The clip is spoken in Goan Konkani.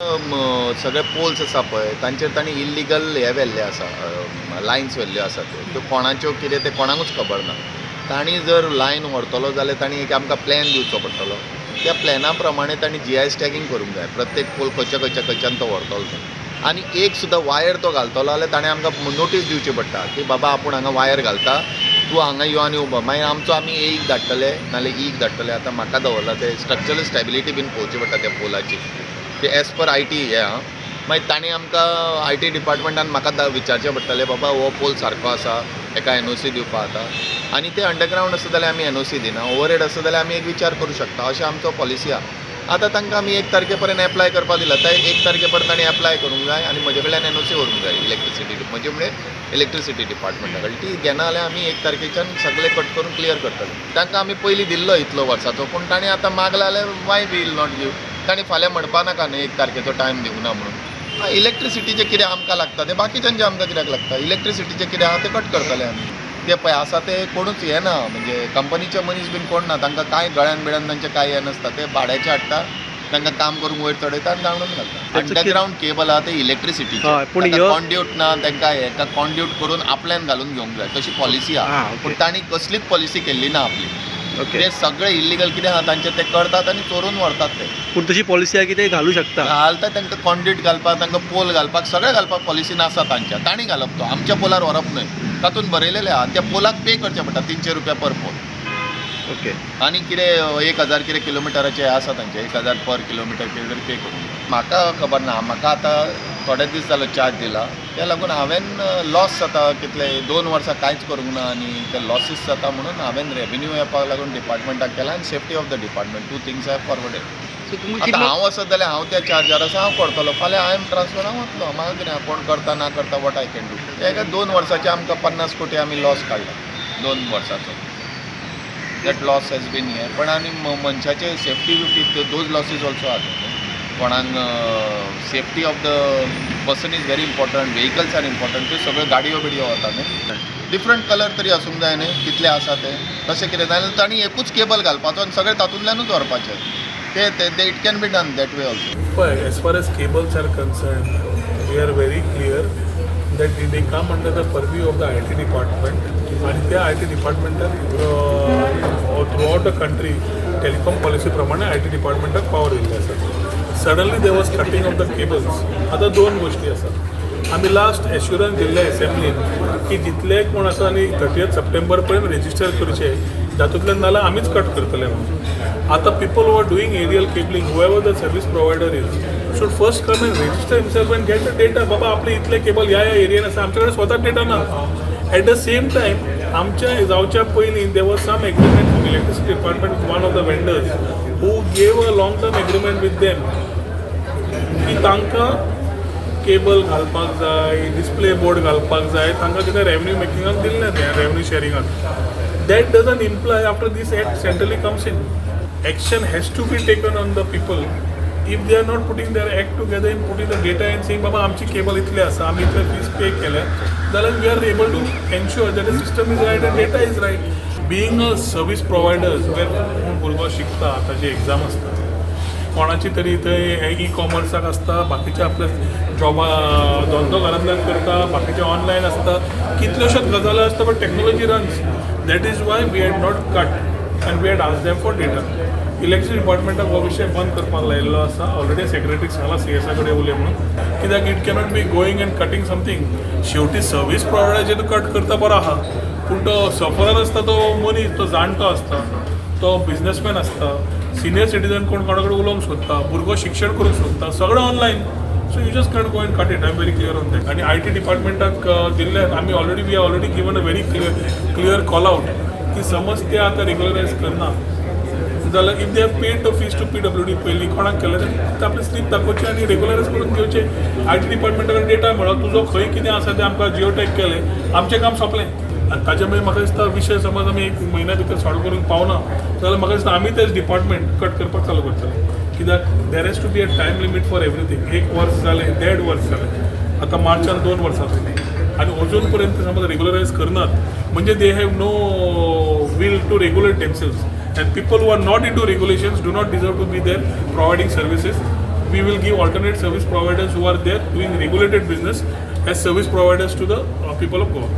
सगळे पोल्स आसा पळय, तांचेर तांणी इल्लिगल हे व्हेल्ले आसा, लायन्स व्हेल्ल्यो आसा. त्यो त्यो कोणाच्यो कितें तें कोणाकूच खबर ना. तांणी जर लायन व्हरतलो जाल्यार तांणी एक आमकां प्लॅन दिवचो पडटलो. त्या प्लॅना प्रमाणे तांणी जीआयएस टॅगींग करूंक जाय, प्रत्येक पोल खंयच्या खंयच्या खंयच्यान तो व्हरतलो तो. आनी एक सुद्दां वायर तो घालतलो जाल्यार ताणें आमकां नोटीस दिवची पडटा की बाबा, आपूण हांगा वायर घालता, तूं हांगा यो आनी उबो. मागीर आमचो आमी एक धाडटले नाल्यार ईक धाडटले. आतां म्हाका दवरला ते स्ट्रक्चरल स्टेबिलिटी बीन पळोवची पडटा त्या पोलाची. ते एज पर IT हे आं. मागीर तांणी आमकां IT डिपार्टमेंटान म्हाका विचारचें पडटलें, बाबा, हो पोल सारको आसा, हेका एनओसी दिवपा जाता. आनी ते अंडरग्रावंड आसा जाल्यार आमी एनओसी दिना, ओवरहेड आसा जाल्यार आमी एक विचार करूं शकता, अशें आमचो पॉलिसी आहा. आतां तांकां आमी 1 तारखे पर्यंत एप्लाय करपाक दिला. ते 1 तारखे पर्यंत तांणी एप्लाय करूंक जाय आनी म्हजे कडल्यान एनओसी व्हरूंक जाय. इलेक्ट्रिसिटी म्हजे म्हणजे इलेक्ट्रिसिटी डिपार्टमेंटा कडल्यान ती घेना जाल्यार आमी 1 तारखेच्यान सगळे कट करून क्लियर करतले. तांकां आमी पयलीं दिल्लो इतलो वर्साचो, पूण तांणी आतां मागला जाल्यार वाय will not give? तांणी फाल्यां म्हणपा नाका न्हय 1 तारखेचो टायम दिवंक ना म्हणून. इलेक्ट्रिसिटीचें कितें आमकां लागता तें बाकीच्यांचें आमकां कित्याक लागता? इलेक्ट्रिसिटीचें कितें आहा तें कट करतले आमी. ते पळय आसा ते कोणूच हे ना, म्हणजे कंपनीचे मनीस बीन कोण ना. तांकां कांय गळ्यान बिळ्यान तांचें कांय हें नासता. ते भाड्याचे हाडटा, तांकां काम करूंक वयर चडयता आनी धांवडून घालता. तेचो अंडरग्रावंड केबल आहा ते इलेक्ट्रिसिटी. हय, पूण ह्यो कॉन्ड्यूट ना तांकां. हेका कॉन्ड्यूट करून आपल्यान घालून घेवंक जाय, तशी पॉलिसी आहा. पूण तांणी कसलीच पॉलिसी केल्ली ना आपली. ते सगळे इल्लिगल कितें आहा तांचे ते करतात आनी चोरून व्हरतात ते. पूण तशी पॉलिसी आहा की ते घालू शकता? घालता. तांकां कॉन्ड्यूट घालपाक, तांकां पोल घालपाक, सगळें घालपाक पॉलिसी नासा तांच्या. तांणी घालप तो, आमच्या पोलार व्हरप न्हय. तातूंत बरयलेलें आहा, त्या पोलाक पे करचें पडटा 300 रुपया पर पोल. आनी कितें 1000 कितें किलोमिटराचे आसा तांचे, 1000 पर किलोमिटर कितें तरी पे करूंक जाय. म्हाका खबर ना. म्हाका आतां थोडे दीस जालो चार्ज दिला. त्या लागून हांवें लॉस जाता कितले, 2 वर्सां कांयच करूंक ना आनी ते लॉसीस जाता म्हणून हांवें रेवेन्यू येवपाक लागून डिपार्टमेंटाक केला आनी safety of the department, two things I forwarded. So तुमकां आतां कितलो हांव आसत जाल्यार हांव त्या चार्जार आसा, हांव करतलो. फाल्यां I am transfer, हांव वतलो. म्हाका कितें, कोण करता ना करता, what I can do? एका 2 वर्साचे आमकां 50 कोटी आमी लॉस काडला 2 वर्साचो. That loss has been here. पण आनी मनशाचे सेफ्टी बिफ्टी, those losses also आहा न्हू. कोणाक safety of the person is very important, vehicles are important. त्यो सगळ्यो गाडयो बिडयो वता न्हय. डिफरंट कलर तरी आसूंक जाय न्हय, कितले आसा ते. तशें कितें जाल्यार तांणी एकूच केबल घालपाचो आनी सगळें तातूंतल्यानूच व्हरपाचें ते ते. It can be done that way also. But as far as cables are concerned, we are very clear that they come under the purview of the IT department. आणि त्या IT डिपार्टमेंटाक throughout the country telecom policy प्रमाणे IT डिपार्टमेंटाक पावर दिल्ले आसा. Suddenly there was cutting of the cables. आतां दोन गोश्टी आसात. आमी लास्ट एश्युरन्स दिल्ले एसेंब्लीन की जितले कोण आसा आनी 30 सप्टेंबर पर्यंत रेजिस्टर करचे, जातूंतल्यान नाल्यार आमीच कट करतले म्हणून. आतां people who are doing aerial cabling, whoever the service provider is, should first come and register himself and get the data. बाबा, आपले इतले केबल ह्या ह्या एरियन आसा. आमचे कडेन स्वता डेटा ना. एट the same time, आमच्या जावच्या पयलीं there was some agreement from electricity department with one of the vendors who gave a long term agreement with them की तांकां केबल घालपाक जाय, डिस्प्ले बोर्ड घालपाक जाय. तांकां कितें रेवेन्यू मेकिंगाक दिल्लें तें, revenue शेरिंगाक. That doesn't imply after this act centrally comes in, action has to be taken on the people if they are not putting their act together in putting the data and saying, बाबा, आमची केबल इतले आसा, आमी इतले फीस पे केले जाल्यार we are able to ensure that the system is right and data is right. Being a service providers, where कोण भुरगो शिकता, ताजी एग्जाम आसता, कोणाची तरी थंय ई कॉमर्साक आसता, बाकीचे आपल्या जॉबा धंदो घरांतल्यान करता, बाकीचे ऑनलायन आसता, कितल्योश्योच गजाली आसता, but technology runs. That is why we had not cut and we had asked them for data. Electricity डिपार्टमेंटाक हो विशय बंद करपाक लायिल्लो आसा. ऑलरेडी सेक्रेटरीक सांगलां, सीएसा कडेन उलय म्हणून. कित्याक it cannot be going and cutting something. शेवटी सर्वीस प्रोवायडराचेर तूं कट करता बरो आहा, पूण तो सफरर आसता, तो मनीस, तो जाणटो आसता, तो बिजनसमॅन आसता, सिनियर सिटीजन, कोण कोणा कडेन उलोवंक सोदता, भुरगो शिक्षण करूंक सोदता, सगळें online. So you just can't go and cut it. I am very clear on that. आनी IT डिपार्टमेंटाक दिल्ले आमी already, we already given a very clear call out की समज ते आतां रेगुलरायज करना जाल्यार, if they have paid the fees to PWD, पयलीं कोणाक केलें ते आपली स्लीप दाखोवची आनी रेगुलरायज करून घेवचे. IT डिपार्टमेंटा कडेन डेटा मेळो, तुजो खंय कितें आसा तें आमकां जिओ टॅग केलें, आमचें काम सोंपलें. आनी ताजे मागीर म्हाका दिसता विशय समज आमी एक म्हयन्या भितर सॉल्व करूंक पावना जाल्यार म्हाका दिसता आमी तेच डिपार्टमेंट कट करपाक चालू करतले. कित्याक there has to be a time limit for everything. एक वर्स जालें, देड वर्स जालें, आतां मार्चान 2 वर्सां जालीं आनी अजून पर्यंत समज रेगुलरायज करनात म्हणजे they have no will to regulate themselves, and people who are not into regulations do not deserve to be there providing services. We will give alternate service providers who are there doing regulated business as service providers to the people of Goa.